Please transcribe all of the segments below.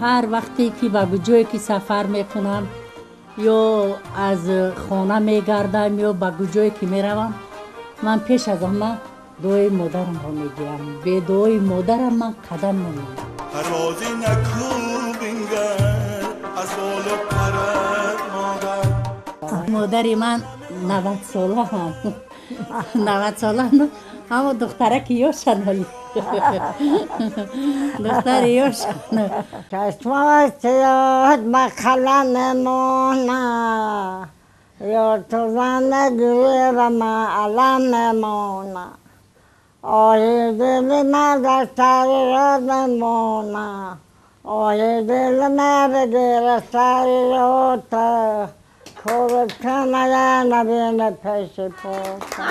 Ҳар вақте ки ба ҷое ки сафар мекунам ё аз хона мегардам ё ба ҷое ки меравам, ман пеш аз ҳама дуои модарамро мегирам. Бе дуои модарам ман қадам намемонам. Парвози накӯ бингар аз боло парад модар. Модари ман 90 сола ҳам. 90 сола аммо духтараки ёшан ҳоли. Духтари ёшан. Чашмои сиёҳат ба қалам мемона, ё ту зан гирӣ ма алам мемона. Оҳи дили ман дар сари роҳ мемона, оҳи дили ман бигир сари роҳта, кӯрканая набина пеши пота.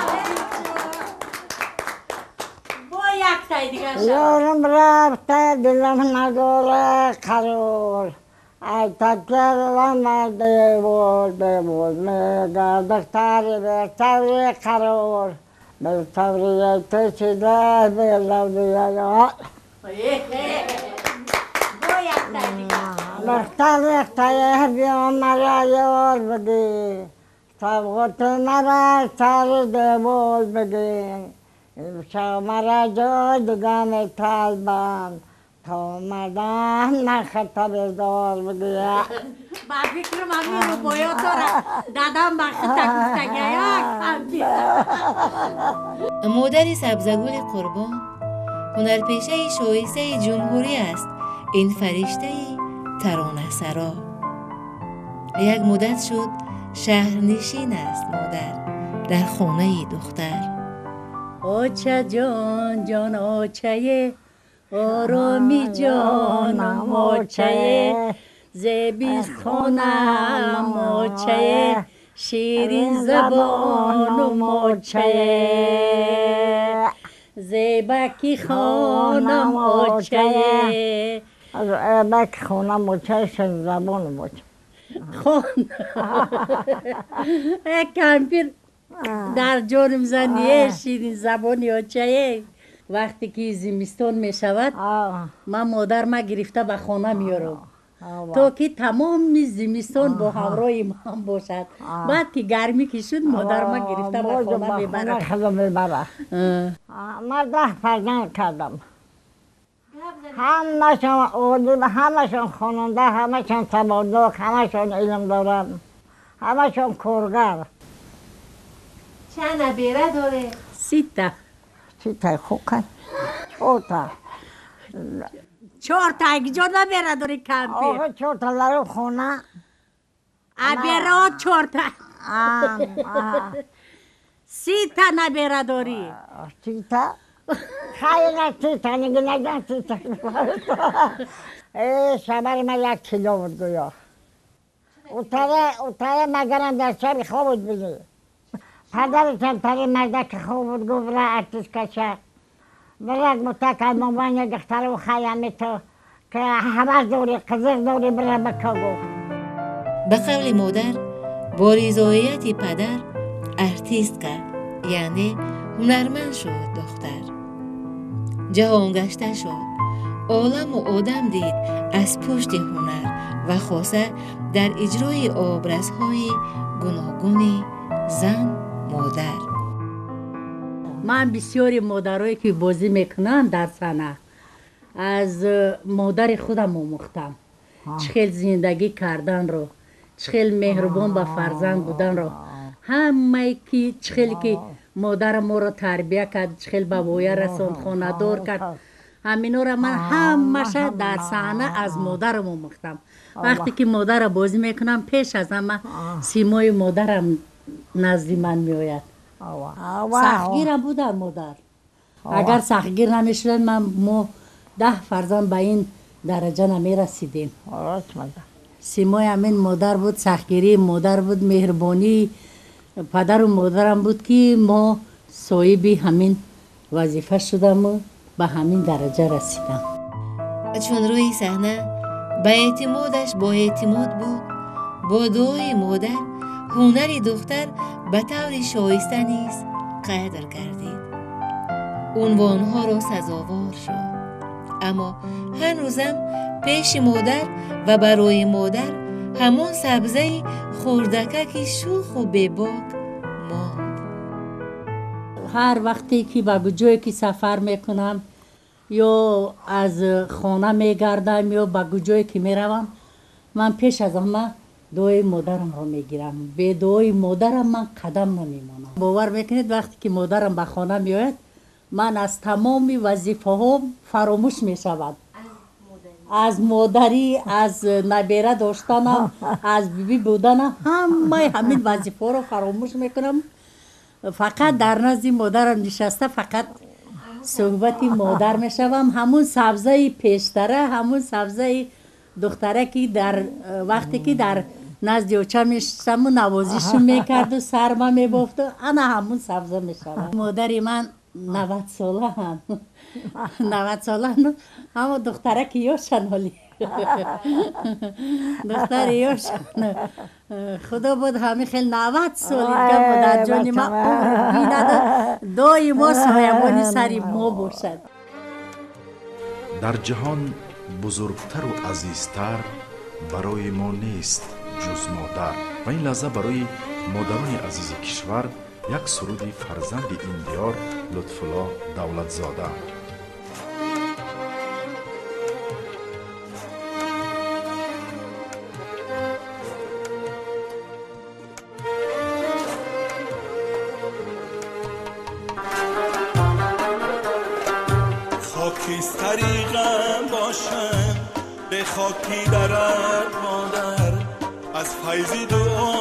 Ёрам рафта дилам надора қарор, ай такерлама девор девор мегар духтари бесабри қарор, бесабри печида белавдия. Духтари тае биё мара ёр бигӣ, савғоти мара сари девор бигӣ. Имшаб мара ҷой дига металбам, то омадан нахата безор бигӯя. Ба фикрам ҳамин рубоётора дадам ба хита гуфтагия. Модари Сабзагули Қурбон ҳунарпешаи шоистаи ҷумҳурӣ аст. Ин фариштаи таронасаро. Як муддат шуд шаҳрнишин аст модар дар хонаи духтар. Оча ҷон, ҷон очае, ороми ҷонам очае, зеби хонам очае, ширин забонум очае, зебаки хонам очае. Баки хонам очае, ширин забонум оча. Хон. Кампир дар ҷоним зани ширин забони очае. Вақте ки зимистон мешавад, ман модар ма гирифта ба хона меёрам, то ки тамоми зимистон бо ҳамроҳи ман бошад. Баъд ки гармӣ ки шуд, модар ма гирифта ба хона мебарад. Ман 10 фарзанд кардам. Ҳамашон олим, ҳамашон хонанда, ҳамашон саводнок, ҳамашон илм доранд, ҳамашон коргар. Чанд набера доре? 30. 30 хуб, 4. 4 якҷо набера дори кампир? Охе 4 ларо хона. Аберо 4. 30 набера дори? 30. Хайра 30 ниги наган 30. Шабари ман 1 кило буд гӯё. Утара магарам дар шаби хоб буд бинӣ. Падарашам тари мардаки хоб буд, гуфт ра артист каша. Бирак мутака мобайни духтару хаями ту ки ҳавас дорӣ, қизиқ дорӣ, бира бика гуфт. Ба қавли модар, бо ризоияти падар артистка, яъне ҳунарманд шуд духтар. Ҷаҳонгашта шуд, оламу одам дид аз пушти ҳунар ва хоса дар иҷрои образҳои гуногуни зан модар. Ман бисёри модарое ки бозӣ мекунанд дар саҳна аз модари худам омӯхтам. Чӣ хел зиндагӣ карданро, чӣ хел меҳрубон ба фарзанд буданро, ҳамае ки чӣ хеле ки модарам моро тарбия кард, чӣ хел ба воя расонд, хонадор кард, ҳаминора ман ҳамаша дар саҳна аз модарам омӯхтам. Вақте ки модарро бозӣ мекунам, пеш аз ҳама симои модарам назди ман меояд. Сахтгирам будам модар. Агар сахтгир намешуданд, мо 10 фарзанд ба ин дараҷа намерасидем. Симои ҳамин модар буд, сахтгирии модар буд, меҳрубонии падару модарам буд, ки мо соҳиби ҳамин вазифа шудаму ба ҳамин дараҷа расидам. Чун рӯи саҳна ба эътимодаш боэътимод буд, бо дуои модар ҳунари духтар ба таври шоиста низ қадр гардид. Унвонҳоро сазовор шуд. Аммо ҳанӯзам пеши модар ва барои модар ҳамон сабзаи хурдакаки шӯху бебок монд. Ҳар вақте ки ба ҷое ки сафар мекунам ё аз хона мегардам ё ба ҷое ки меравам, ман пеш аз ҳама дуои модарамро мегирам. Бе дуои модарам ман қадам намемонам. Бовар мекунед, вақте ки модарам ба хона меояд, ман аз тамоми вазифаҳом фаромӯш мешавад. Аз модарӣ, аз набера доштанам, аз бибӣ буданам, ҳамаи ҳамин вазифаҳоро фаромӯш мекунам. Фақат дар назди модарам нишаста фақат суҳбати модар мешавам. Ҳамун сабзаи пештара, ҳамун сабзаи духтара ки дар вақте ки дар назди оча мешистаму навозишу мекарду сарма мебофту, ана ҳамун сабза мешавам. Модари ман 90 солаанд. 90 солаанд, аммо духтараки ёшан ҳоли. Духтари ёшан. Худо буд ҳамин хел 90 соли дига модарҷони ман умр бинаду доимо соябони сари мо бошад. Дар ҷаҳон бузургтару азизтар барои мо нест ҷуз модар. Ва ин лаҳза барои модарони азизи кишвар як суруди фарзанди ин диёр Лутфулло Давлатзода. خاکستری غم باشم به خاکی درد مادر، از فیضی دعا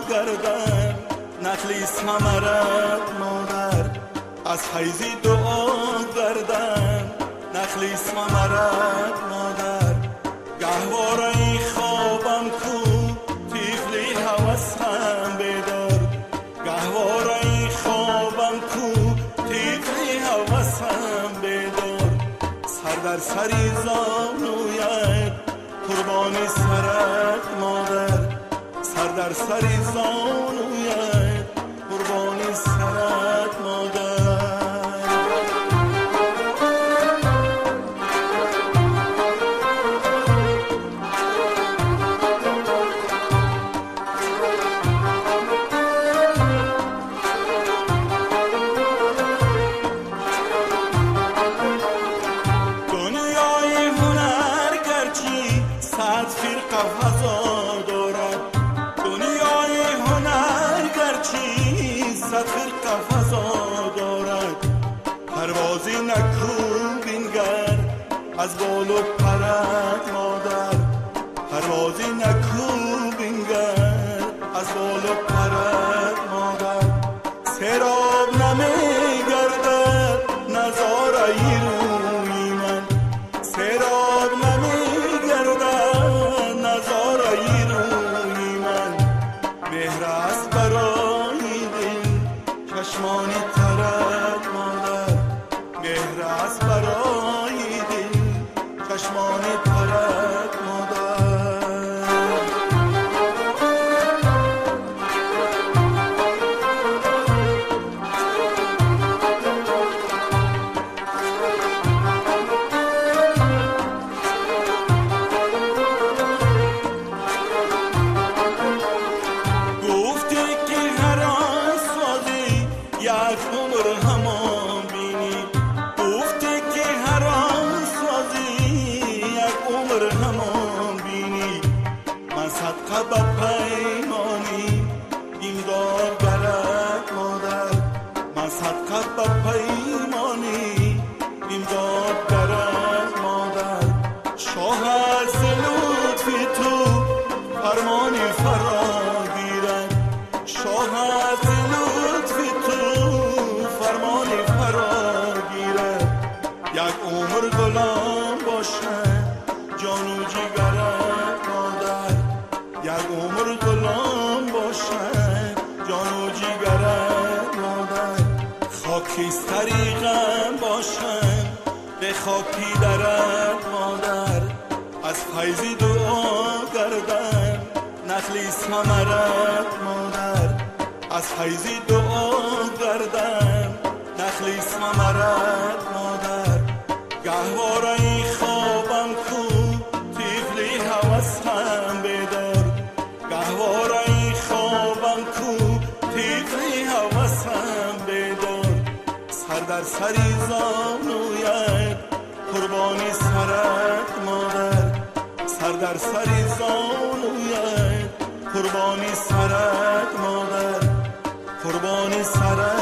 گردم نخلی ثمرت مادر، از فیضی دعا گردم نخلی ثمرت مادر. گهواره خوابم کو طفلی هوسم بیدار، گهواره خوابم کو طفلی هوسم بیدار. سر در سری زانویت قربانی سرت مادر، سر در سری زانویت قربانی سرت مادر. دنیای هنر گرچه صد فرقه فضا دارد، دنیای هنر گرچه صد فرقه فضا دارد، پروازی نکو بینگر از بال و پرت مادر، پروازی نکو بینگر از بال و پرت مادر. سراب نمیگردد نظاره روی من، سراب نمیگردد نظاره روی من. مهر است برای دل چشمانی ترت مادر، مهر است برای دل چشمانی ترت مادر. گفتی که هر آن سازی یک عمر همان بینی، گفتی که هر آن سازی یک عمر همان بینی. من صدقه به پیمانی امدادگرت مادر، من صدقه به پیمانی امدادگرت مادر. شاه از لطف تو فرمانی فرا گیرد، شاه از لطف تو فرمانی فرا گیرد. یک عمر غلام باشد جان و جگرت مادر، یک عمر غلام باشد جان و جگرت مادر. خاکستری غم باشم به خاکی درد مادر، از فیضی دعا گردم نخلی ثمرت مادر، از فیضی دعا گردم نخلی ثمرت مادر. گهواره расам бедор, сар дар сари зонуят, қурбони сарат модар, сар дар сари зонуят, қурбони сарат модар, қурбони сарат.